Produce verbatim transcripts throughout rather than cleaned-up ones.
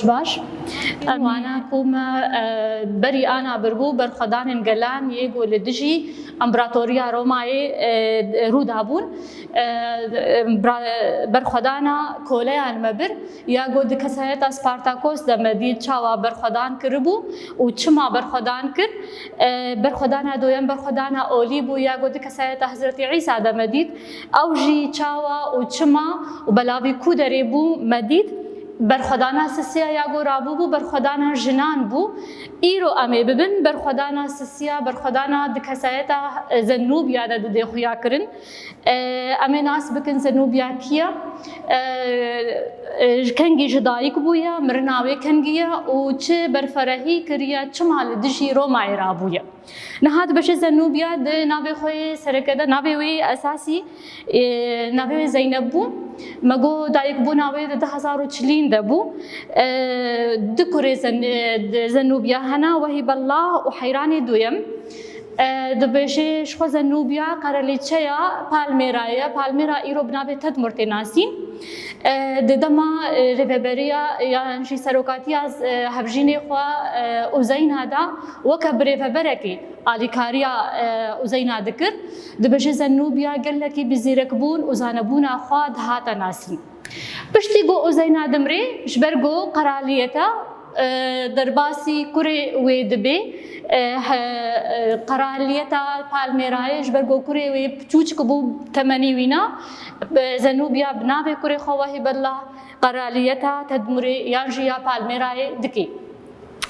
Baş. Em wana ku me, e, berî ana birbû berxwedanên gelan yê ku li dijî Împaratoriya Romayê, e, rû dabûn. E, bra-, berxwedana koleyan me bir, ya ku di kesayeta Spartakos de me dît çawa berxwedan kiribû û çima berxwedan kir. E, berxwedana doyem berxwedana olî bû, ya ku di kesayeta Hezretî Îsa de me dît. Ew jî çawa û çima û belavî ku derê bû me dît. Berxwedana sisiya ya ku rabû bû, berxwedana jinan bû. Îro em ê bibin berxwedana sisiya, berxwedana di kesayeta, e, Zenûbiya de didê xuya kirin. E, em ê nas bikin Zenûbiya kî ye? E, e, ji kengî ji dayik bûye, mirina wê kengî ye û çi berferehî kiriye, çima li dijî Romayê rabûye? Niha dibêje Zenûbiya di navê xwe yê sereke de, navê wê yê esasî, e, navê wê Zeyneb bû. Me got dayikbûna wê di du hezar û çilîn de bû. E, du kurê Zen-, e, di Zenûbiya hene, Wehîbellah û Heyranê duyem. E, dibêje ji xwe Zenûbiya qeralîçeya Palmêrayê ye. Palmêra îro bi navê Tedmur tê nasîn. E, di dema, e, rêveberiya yan jî serokatiya, e, hevjînê xwe, e, Uzeyna de weke birêveberekî alîkariya, e, Uzeyna dikir. Dibêje Zenûbiya gelekî bi zîrekbûn û zanebûna xwe dihate nasîn. Piştî ku Uzeyna dimrê, ji ber ku qeraliyeta, e, derbasî kurê wê dibê, e, he, e, qeraliyeta Palmêrayê ji ber ku kurê wê piçûçik bû, temenî wî na, e, Zenûbiya bi navê kurê xwe Wehîbellah qeraliyeta Tedmurê yan jî ya Palmêrayê dikê.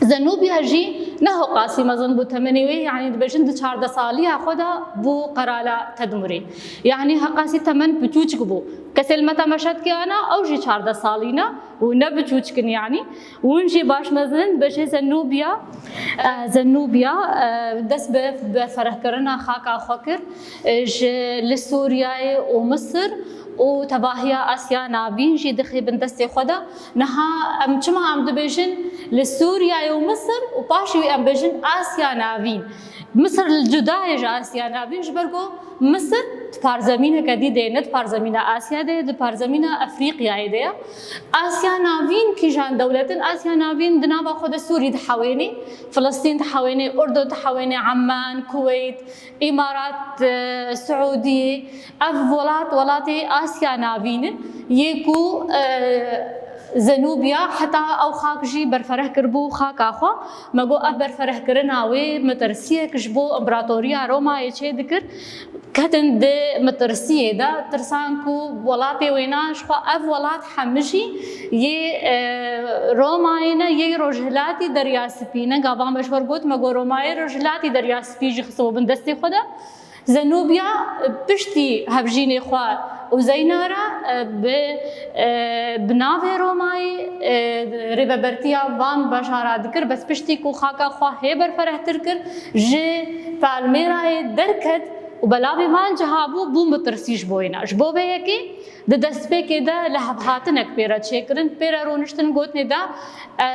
Zenûbiya jî ne hoqasî mezin bû temenê wê, yanî dibêjin di çardeh saliya xwe de bû qerala Tedmurê. Yanî heqasî temen piçûçik bû. Kesê li me temeşe dike ana, ew jî çardeh salî ne û ne piçûçik in yanî. Hûn jî baş mezin in, dibêje Zenûbiya, e, Zenûbiya, e, dest bi berferehkirina xaka xwe kir, e, ji li Sûriyeyê û Misir û tevahiya Asya Navîn jî dixî bin destê xwe de. Niha em çima em dibêjin li Sûriyeyê û Misir û paşî wî em bêjin Asya Navîn? Misir li cuda ye ji Asya Navîn, ji ber ku Misir di parzemîneke dî de ye, ne di parzemîna Asyayê de ye, di parzemîna Efrîqyayê de ye. Asya Navîn kîjan dewlet in? Asya Navîn di nava xwe de Sûrî dihewênê, Filistîn dihewênê, Urdun dihewênê, Emman, Kuweyt, Îmarat, e, Siûdî, ev welat, welatê Asya Navîn in, yê ku, e, Zenûbiya heta ew xak jî berfereh kiribû xaka xwe. Me got, ev berferehkirina wê metirsiyek ji bo Împaratoriya Romayê çê dikir. Ketin di metirsiyê de, tirsan ku welatê wêna ji xwe ev welat hemijî yê, e, Romayê ne, yê Rojhilatî Derya Spî ne. Gava me ji we got, me got Romayê Rojhilatî Derya Spî jî xistibû bin destê xwe de. Zenûbiya piştî hevjînê xwe Uzeyna re, e, bi, e, bi navê Romayê, e, rêvebertiya van bajara dikir, bes piştî ku xaka xwe hê berferehtir kir, ji Palmêrayê derket û belavê van ciha bû, bû mitirsî ji bo wêna. Ji bo vê yekê di destpêkê de lihevhatinek pê re çêkirin, pê re rûniştin gotinê de, e,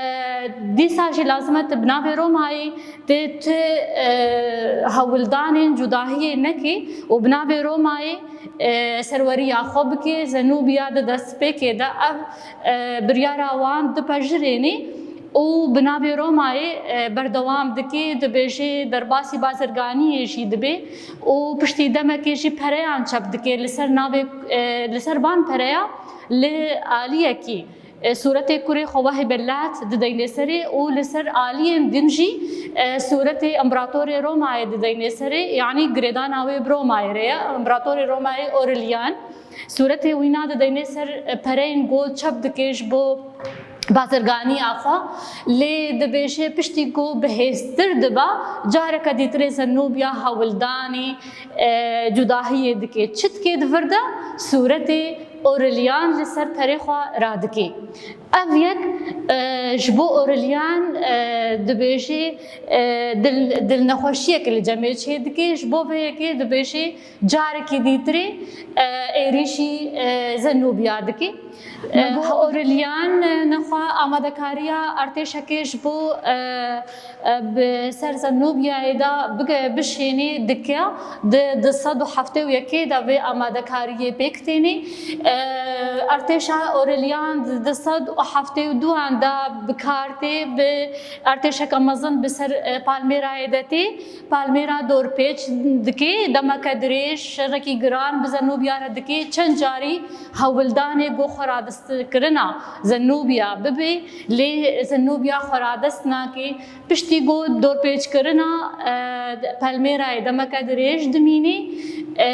dîsa jî lazim e tu bi navê Romayê tê tu, e, hewldanên cudahiyê nekî û bi navê Romayê, e, serweriya xwe bikê. Zenûbiya di destpêkê de ev, e, biryara wan dipejirênê û bi navê Romayê, e, berdewam dikê, dibêjê derbasî bazirganiyê jî dibê û piştî demekê jî pereyan çep dike li ser navê, e, li ser van pereya li aliyekî, e, sûretê kurê xwe Wehîbellat dideynê serê û li ser aliyên din jî, e, sûretê împeratorê Romayê dideynê serê, yanî girêdana wê bi Romayê re ye. Împeratorê Romayê Aurelian, sûretê wîna dideynê ser, e, pereyên ku çep dike ji bo bazirganiya xwe. Lê dibêje piştî ku bihêztir diba, careke dîtirê Zenûbiya hewldanî, e, cudahiyê dike. Çi dike di vir de? Sûretê Aurelian li ser perê xwe radikê. Ev yek, e, ji bo Aurelian, e, dibêjê, e, dil, dilnexweşiyek li cemê çê dike, ji bo vê yekê dibêjê carekî dîtirê, e, êrîşî, e, Zenûbiya dike. E, Aurelian, e, nexwe amadekariya artêşekê ji bo, e, Bi ser Zenûbiyayê de bige-, bişênê dike, di du sed û heftê û yekê de vê amadekariyê pêk tênê. E, Artêşa Aurelian di du sed û heftê û duan de bi kar tê, bi artêşeke mezin bi ser, e, Palmêrayê de tê. Palmêra dorpêç dike, demeke dirêj şerekî giran bi Zenûbiya re dike. Çend carî hewldanê ku xweradestkirina Zenûbiya bibe, lê Zenûbiya xweradest nake. Piştî ku dorpêçkirina, e, Palmêrayê demeke dirêj dimîne, e,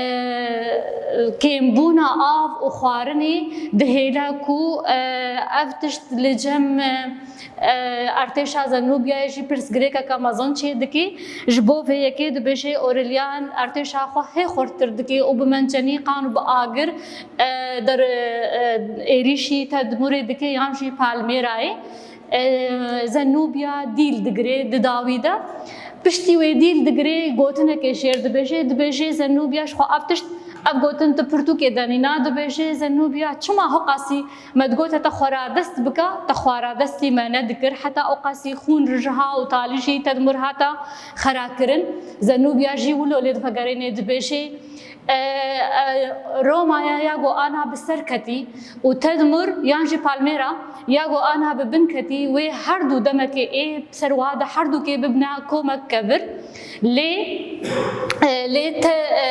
kêmbûna av û xwarinê dihêle ku, e, ev tişt li cem, e, artêşa Zenûbiyayê jî pirsgirêkeke mezin çêdike. Ji bo vê yekê dibêje Aurelian artêşa xwe hê xurttir dike û bi mencenîqan û bi agir, e, der, e, êrîşî Tedmurê dike yan jî Palmêrayê. E, Zenûbiya dîl digire di dawî de. Piştî wê dîl digire, gotinekê jêr dibêje, dibêje Zenûbiya ji xwe ev tişt, ev gotin di pirtûkê de nîna, dibêje Zenûbiya çima hiqasî me digot te xweradest bike, te xweradestî me nedikir, heta ewqasî xûn rijiha û talî jî Tedmur hata xerakirin. Zenûbiya jî wilo lê divegerêne dibêje, E, e, Romaya ya ku ana bi ser ketî û Tedmur yan jî Palmêra ya ku ana bi bin ketî, wê her du demekê ê ser wiha de her dukê bibine komek kevir. Lê, e, lê te, e,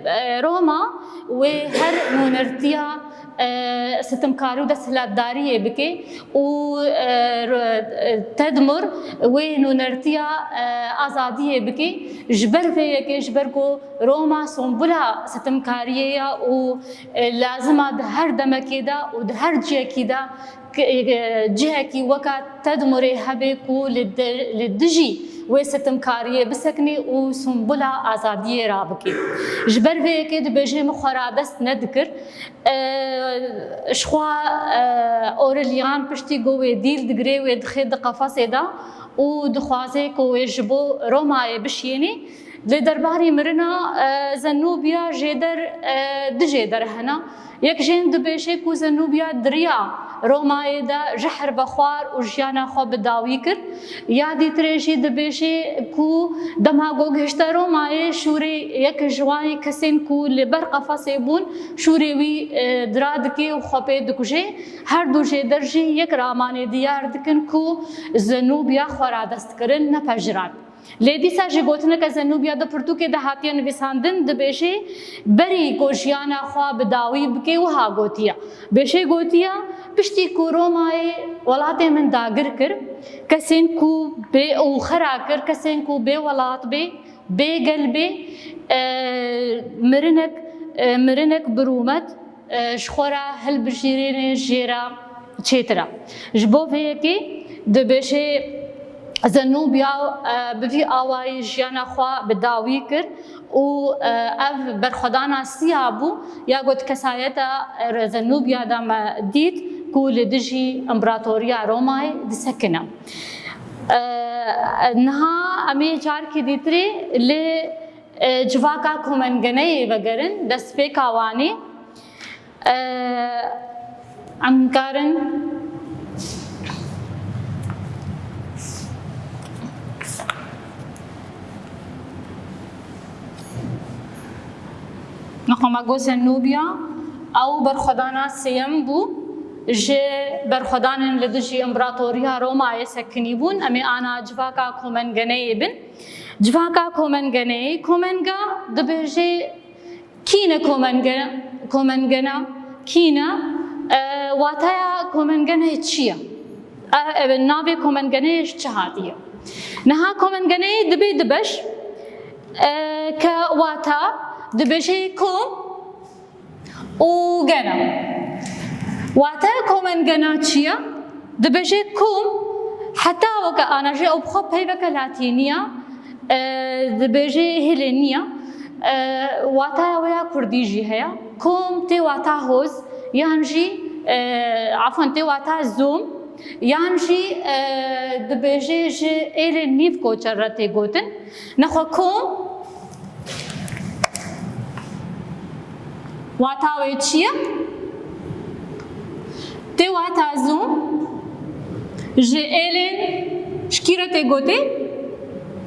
e, Roma wê her nûnertiya, e, sitimkarî û desthilatdariyê bike û, e, ro-, e, Tedmur wê nûnertiya, e, azadiyê bike. Ji ber vê yekê, ji ber ku Roma sombula sitimkariyê ye û, e, lazim e di her demekê de û di her cihekî de k-, e, cihekî weka Tedmurê hebe ku li de-, li dijî wê sitimkariyê bisekine û sombula azadiyê rabike. Ji ber vê yekê dibêje min xwe radest nedikir. E, ji xwe, e, Aurelian piştî ku wê dîl digire, wê dixe di qefesê de û dixwaze ku wê ji bo Romayê bişiyêne. Lê derbarê mirina, e, Zenûbiya jêder, e, du jêder hene. Yek jên dibêje ku Zenûbiya di riya Romayê de jehr vexwar û jiyana xwe bi dawî kir. Ya dîtirê jî dibêje ku dema ku gihişte Romayê, şûrê yek ji wan kesên ku li ber qefesê bûn, şûrê wî, e, dira dike û xwe pê dikuje. Her du jêder jî yek ramanê diyar dikin ku Zenûbiya xwe radest kirin, ne pejirand. Lê dîsa jî gotineke Zenûbiya di pirtûkê de hatiye nivîsandin, dibêje, berî ku jiyana xwe bi dawî bike, wiha gotiye. Bêje gotiye, piştî ku Romayê welatê min dagir kir, kesên ku bê û xera kir, kesên ku bê welat bê, bê gel bê, e, mirinek, e, mirinek bi rûmet, e, ji xwe re hilbijêrêne jê re çêtir e. Ji bo vê yekê dibêje Zenûbiya, e, bi vî awayî jiyana xwe bi dawî kir û, e, ev berxwedana siya bû ya ku di kesayeta, e, Zenûbiya de me dît ku li dijî împeratoriya Romayê disekine. E, niha em ê carekî dîtirê li, e, civaka Komengeneyê vegerin, destpêka Wanê. E, em karin Nexwe me got Zenûbiya, ew berxwedana sêyem bû ji berxwedanên li dijî împeratoriya Romayê sekinî bûn. Em ê ana civaka Komengeneyê bin. Civaka Komengeneyê, Komenge dibêje kî ne Komenge-, Komengena, kî ne? E, wataya Komengeneyê çi ye? E, e, navê Komengeneyê ji çi hatiye? Niha Komengeneyê dibe du beş, e, ke wata dibêje kom û gena. Wataya Komengena çi ye? Dibêje kom, heta weke ana jî ew bi xwe peyveke latînî ye, e, dibêje hêlênî ye. E, wataya wê ya kurdî jî heye. Kom tê wata hoz, yan jî, e, efwen tê wata zom, yan jî, e, dibêje ji êlên nîv koçer re tê gotin. Nexwe kom wata wê çi ye? Tê wata zû ji êlên Ji kî re tê gotê?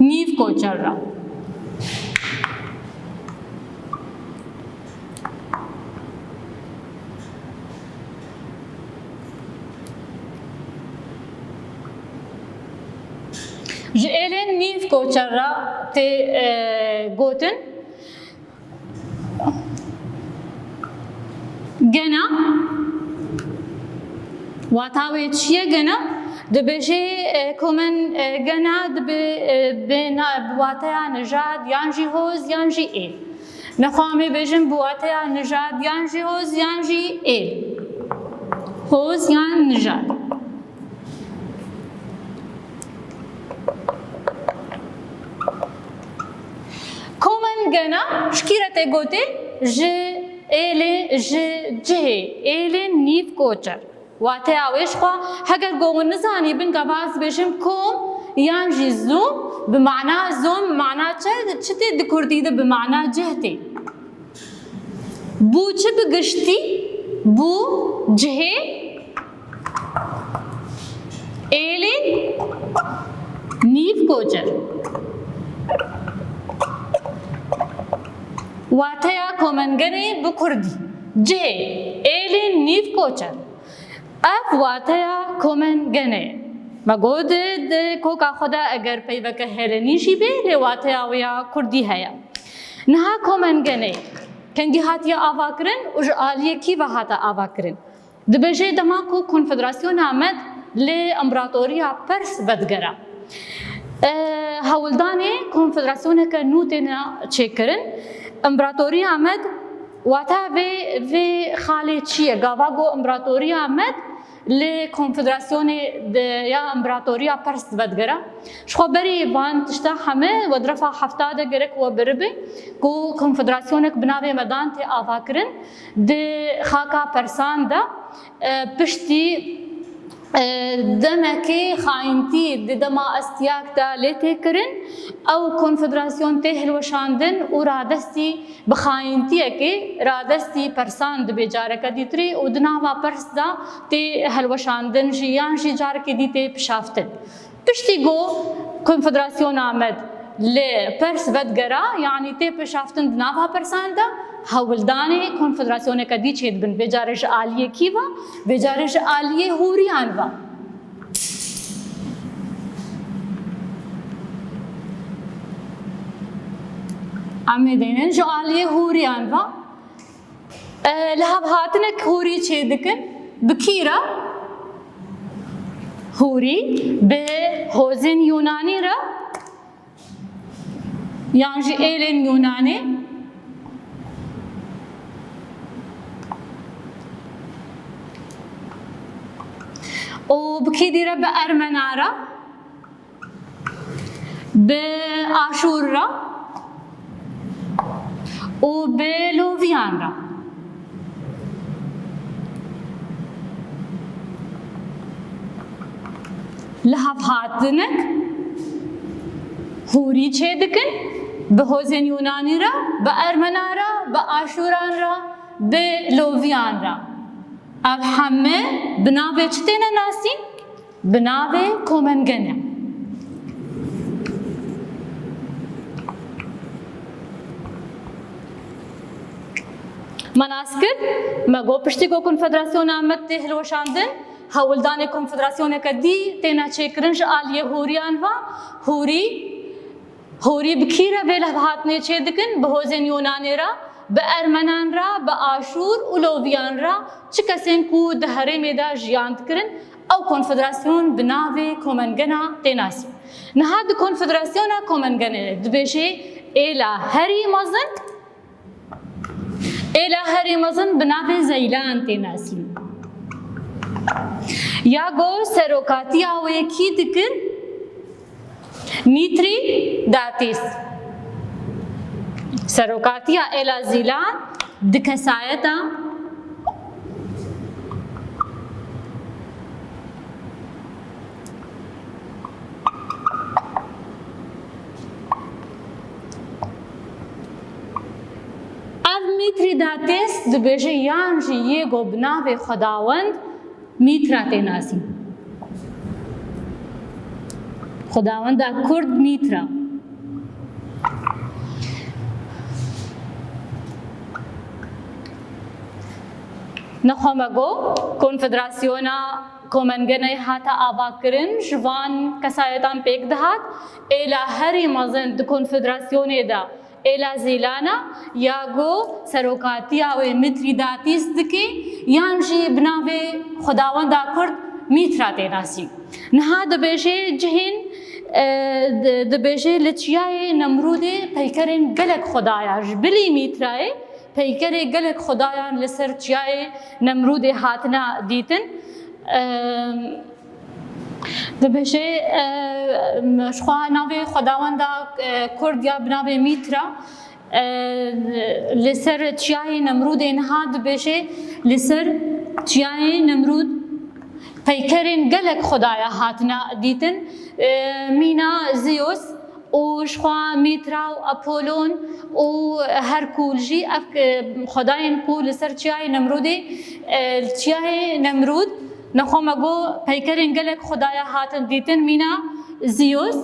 Nîv koçer re. Ji êlên nîv koçer re tê, e, gotin. Gena, wata wê çi ye gena? Dibêje, e, komen, e, gena dibe, e, bi na-, bi wateya nijad yan jî hoz yan jî êl. Nexwe em ê bêjin bi wateya nijad yan jî hoz yan jî êl. Hoz yan nijad. Komen gena ji kî re tê gotê? Ji êlê, ji cihê êlên nîv koçer. Wateya wê ji xwe, heger ku hûn nizanî bin, gava ez dibêjim kom yan jî zûm, bi mana zûm, mana çi, çi tê di kurdî de bi mana cih tê. Bû çi bi giştî? Bû cihê êlê nîv koçer. Wateya komengenê bi kurdî. Cihê êlê nîv koçer. Ev wateya komengene ye. Me got di, di koka xwe de eger peyveke helenî jî bê, lê wateya wê ya kurdî heye. Niha komengene kengî hatiye avakirin û ji aliyê kî ve hate avakirin? Dibêje dema ku Konfederasyona Med li Împaratoriya Pers vedigera, e, hewldanê konfederasyoneke nû têne çêkirin. Împaratoriya Med, wata vê, vê xalê çi ye? Gava ku Împaratoriya Med li konfederasyonê de ya Împaratoriya Pers vedigera. Ji xwe berî van tişta heme we di refa hefta de gerek we biribe ku konfederasyonek bi navê Medan tê avakirin di xaka Persan de, e, piştî, e, demekê xayîntî di dema Astiyak de lê tê kirin, ew konfederasyon tê hilweşandin û radestî bi xayîntiyekê radestî Persan dibe careke dîtirî û di nava Pers de tê helweşandin jî yan jî carekê dî tê pişaftin. Piştî ku Konfederasyona Med li Pers vedigera, yanî tê pişaftin di nava Persan de, hewldanê konfederasyoneke dî çêdibin. Vê carê ji aliyê kî ve? Vê carê ji aliyê hûriyan ve. Em ê deynin ji aliyê hûriyan ve. E, lihevhatinek hûrî çêdikin. Bi kî re? Hûrî bi hozên Yûnanî re yan jî êlên Yûnanî. Û bi kî dî re? Bi Ermena re. Bi Aşûr re û bi Loviyan re. Lihevhatinek hûrî çêdikin, bi hozên Yûnanî re, bi Ermenan re, bi Aşûran re, bi Loviyan re. Ev heme bi navê çi têne nasîn? Bi navê komengene. Me nas kir, me got piştî ku Konfederasyona Med tê hilweşandin, hewldanê konfederasyoneke dî têne çêkirin ji aliyê hûriyan ve, hûrî Hûrî bi kî re vê lihevhatinê çêdikin? Bi hozên Yûnanê re, bi Ermenan re, bi Aşûr û Loviyan re, çi kesên ku di herêmê de jiyan dikirin, ew konfederasyon bi navê Komengena tê nasîn. Niha di konfederasyona Komengene dibêje êla herî mezin, Êla herî mezin bi navê Zeylan tê nasîn. Ya ku serokatiya wê kî dikir? Mîtrîdatîs. Serokatiya êla Zîlan di kesayeta Ev Mîtrîdatîs dibêje yan jî yê ku bi navê xwedawend Mîtra tê nasîn. Xwedawenda Kurd Mîtra. Nexwe me got, Konfederasyona Komengeney hate avakirin, ji van kesayetan pêk dihat. Êla herî mezin di konfederasyonê de êla Zîlan e, ya ku serokatiya wê Mitrîdatîs dike, yan jî bi navê Xwedawenda Kurd Mîtra tê nasîn. Niha dibêje cihên, e, di-, dibêje li çiyayê Nemrûdê peykerên gelek xwedaya ji bilî Mîtrayê, peykerê gelek xwedayan li ser çiyayê Nemrûdê hatine dîtin. E, Dibêje, e, ji xwe navê xwedawenda, e, Kurd ya bi navê Mîtra, e, li ser çiyayê Nemrûdê niha dibêje, li ser çiyayê Nemrûd peykerên gelek xwedaya hatine dîtin. E, mîna Zeus û ji xwe Mîtra û Apollon û Herkûl jî ev, e, xwedayên ku li ser çiyayê Nemrûdê, e, li çiyayê Nemrûd Nexwe me got peykerên gelek xwedaya hatin dîtin, mîna Zeus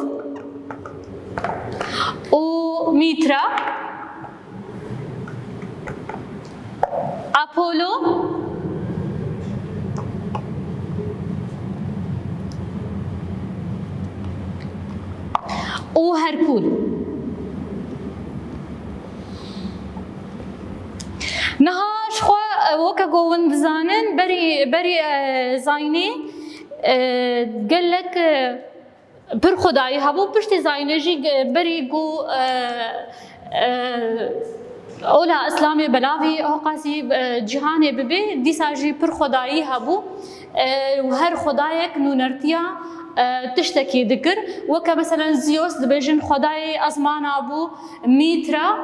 û Mîtra, Apollo û Herkûl. Niha ji xwe, e, weke ku hûn dizanin, berî, berî, e, zayînê, e, gelek, e, pir xwedayî hebû. Piştî zayînê jî ge-, berî ku, e, e, ola Îslamê belavî hoqasî, e, cîhanê bibe, dîsa jî pir xwedayî hebû. E, û her xwedayek nûnertiya, e, tiştekî dikir. Weke meselen Zeus dibêjin xwedayê ezmana bû, Mîtra,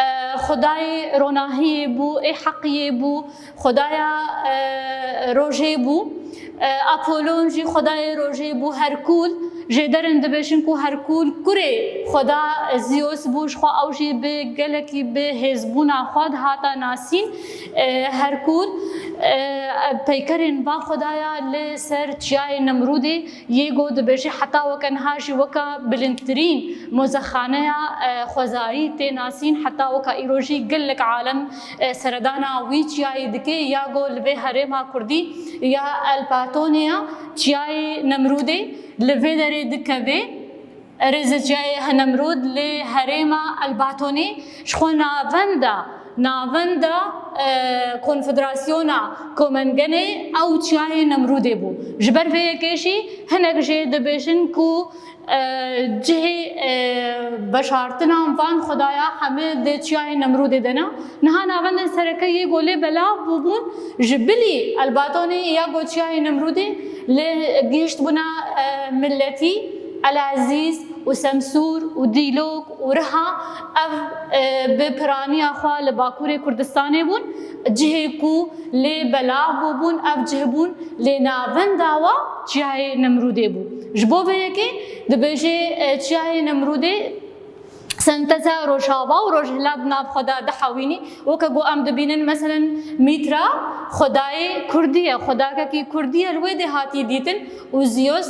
e, xwedayê ronahiyê bû, ê heqiyê bû, xwedaya, e, rojê bû. E, Apollon jî xwedayê rojê bû, Herkûl. Jêderin dibêjin ku Herkûl kurê xweda Zeus bû, ji xwe ew jî bi gelekî bi hêzbûna xwe dihata nasîn. E, Herkûl, e, peykerên va xwedaya li ser çiyayê Nemrûdê yê ku dibêje heta weke niha jî weka bilindtirîn mozexaneya, e, xwezayî tê nasîn, heta weka îro jî gelek alem, e, seredana wî çiyayê dike, ya ku li vê herêma kurdî ya Elbatonê ya çiyayê Nemrûdê li vê derê dikeve. Rêzê çiyayê Nemrûd li herêma Elbatonê ji xwe navenda, navenda, e, Konfederasyona Komengenê ew çiyayê Nemrûdê bû. Ji ber vê yekê jî hinek jê dibêjin ku, e, cihê, e, veşartinan van xwedaya hemî di çiyayê Nemrûdê de ne. Niha navendên sereke yê ku lê belav bûbûn, ji bilî Elbatonê ya ku çiyayê Nemrûdê lê gihiştbûna, e, miletî, Elazîz û Semsûr û Dîlok û Riha, ev, e, bi piraniya xwe li Bakurê Kurdistanê bûn, cihê ku lê belav bûbûn, ev cih bûn lê navenda wa çiyayê Nemrûdê bû. Ji bo vê yekê dibêje, e, çiyayê Nemrûdê senteza Rojava û Rojhilat di nav xwe de dihewînî. Weke ku em dibînin, meselen, Mîtra xwedayê kurdî ye, xwedakekî kurdî ye, li wê dê hatiye dîtin û Zeus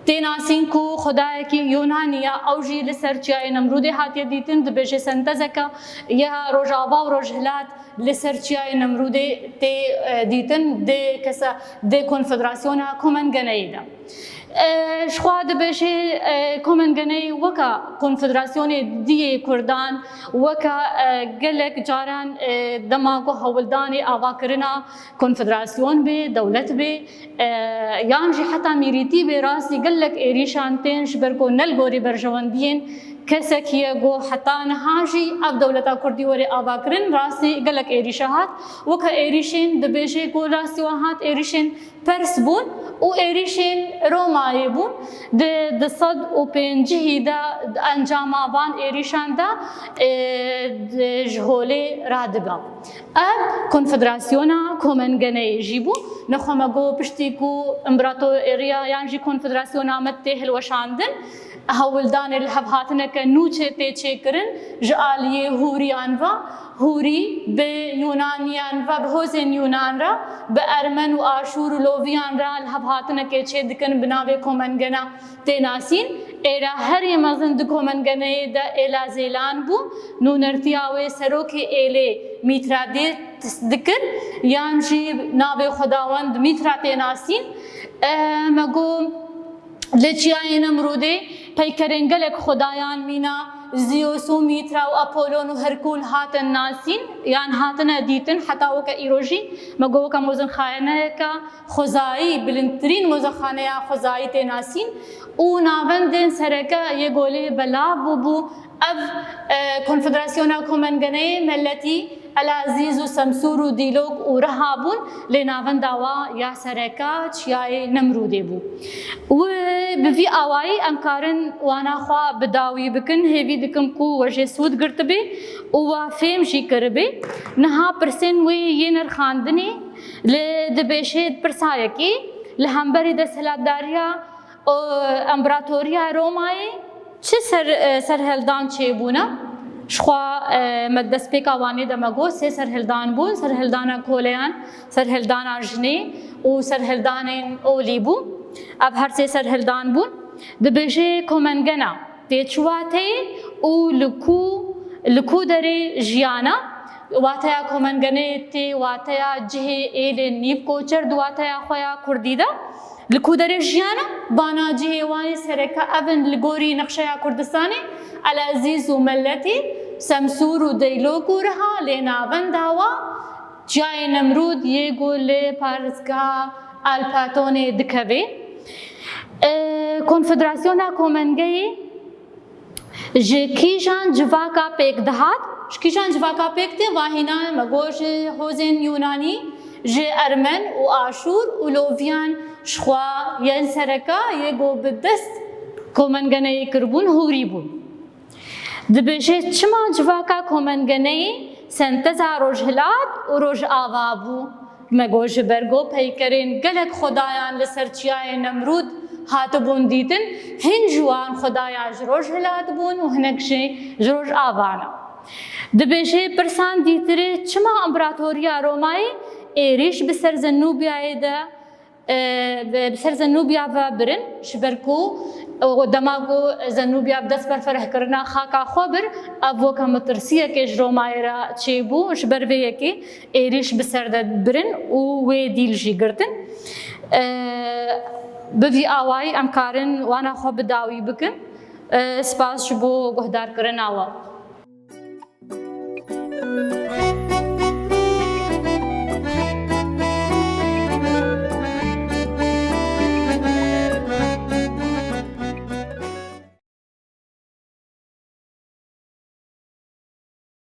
tê nasîn ku xwedayekî Yunanî ye, ew jî li ser çiyayê Nemrûdê hatiye dîtin, dibêje sentezeke ya Rojava û Rojhilat li ser çiyayê Nemrûdê tê, e, dîtin, dê kesa, dê Konfederasyona Komengeneyê de. E, ji xwe dibêje, e, Komengeneyê weke konfederasyonê diyê Kurdan, weke, e, gelek caran, e, dema ku hewldanê avakirina konfederasyon bê, dewlet bê, e, yan jî heta mîrîtî bê, rastî gelek êrîşan tên, ji ber ku ne li gorî berjewendiyên kesekî ye ku heta niha jî ev dewleta kurdî were avakirin, rastî gelek êrîşa hat. Weke êrîşên dibêje ku rastî wan hat êrîşên Pers bûn û êrîşên Romayê bûn. Di du sed û pêncî de encama van êrîşan de, e, di, ji holê radibe. Ev Konfederasyona Komengeneyê jî bû. Nexwe me got piştî ku împaratoriya yan jî konfederasyona me tê hilweşandin, hewldanê lihevhatineke nû çê tê çêkirin ji aliyê Hûriyan ve. Hûrî bi Yûnaniyan ve, bi hozên Yûnan re, bi Ermen û Aşûr û Loviyan re li hev hatinekê çê dikin bi navê Komengena tê nasîn. Êra herî mezin di Komengeneyê de êla Zêlan bû. Nûnertiya wê serokê êlê Mîtra dê dikir, yan jî navê Xwedawend Mîtra tê nasîn. E, me got, li çiyayê Nemrûdê peykerên gelek xwedayan mîna, Zeus û Mîtra û Apollon û Herkûl hatin nasîn, yan hatine dîtin, heta weke îro jî me got weke mozinxaneyeke xwezayî, bilindtirîn mozinxaneya xwezayî tê nasîn û navendên sereke yê golê belav bûbû. Ev, e, Konfederasyona Komengeneyê Meletî, Elazîz û Semsûr û Dîlok û Riha bûn, lê navenda wa ya sereke çiyayê Nemrûdê bû. Û bi vî awayî em karin wana xwe bi dawî bikin. Hêvî dikim ku we jê sûd girtibê û we fêm jî kiribê. Niha pirsên wê yê nirxandinê li dibêjê pirsa yekê li hemberî desthilatdariya û Împaratoriya Romayê çi ser, e, serhildan çêbûne? Jixwe, e, me destpêka wanê de me got, sê serhildan bûn, serhildana koleyan, serhildana jinê û serhildanên olî bû. Ev her sê serhildan bûn. Dibêje Komengena tê çi wateyê û li ku, li ku derê jiyana? Wateya Komengeneyê tê wateya cihê êlên nîvkoçer di wateya xwe ya kurdî de. Li ku derê jiyana? Bana cihê wan ê sereke ev in li gorî nexşeya Kurdistanê, Elezîz û Meletî, Semsûr û Deylok û Riha, lê navenda wa çiyayê Nemrûd yê ku li parêzgeha Alpatonê dikeve. E, Konfederasyona Komengeyê ji kîjan civaka pêk dihat? Ji kîjan civaka pêk tê? Vahîna me got ji hozên Yûnanî, ji Ermen û Aşûr û Loviyan, jixwe yên sereke yê ku bi dest Komengeneyê kiribûn, hûrî bûn. Dibêje, çima civaka Komengeneyê senteza Rojhilat û Rojava bû? Me got, ji ber ku peykerên gelek xwedayan li ser çiyayê Nemrûd hatibûn dîtin, hin ji wan xwedaya ji Rojhilat bûn û hinek jî ji Rojava ne. Dibêje, pirsan dîtirê, çima Împaratoriya Romayê êrîş bi ser Zenûbiyayê de, e, bi, bi ser Zenûbiya ve birin, ji ber ku, e, dema ku Zenûbiya bi dest berfirehkirina xaka xwe bir, ev weke metirsiyekê ji Romayê re çêbû, ji ber vê yekê êrîş bi ser de birin û wê dîl jî girtin. E, bi vî awayî em karin wana xwe bi dawî bikin. E, spas ji bo guhdarkirina we.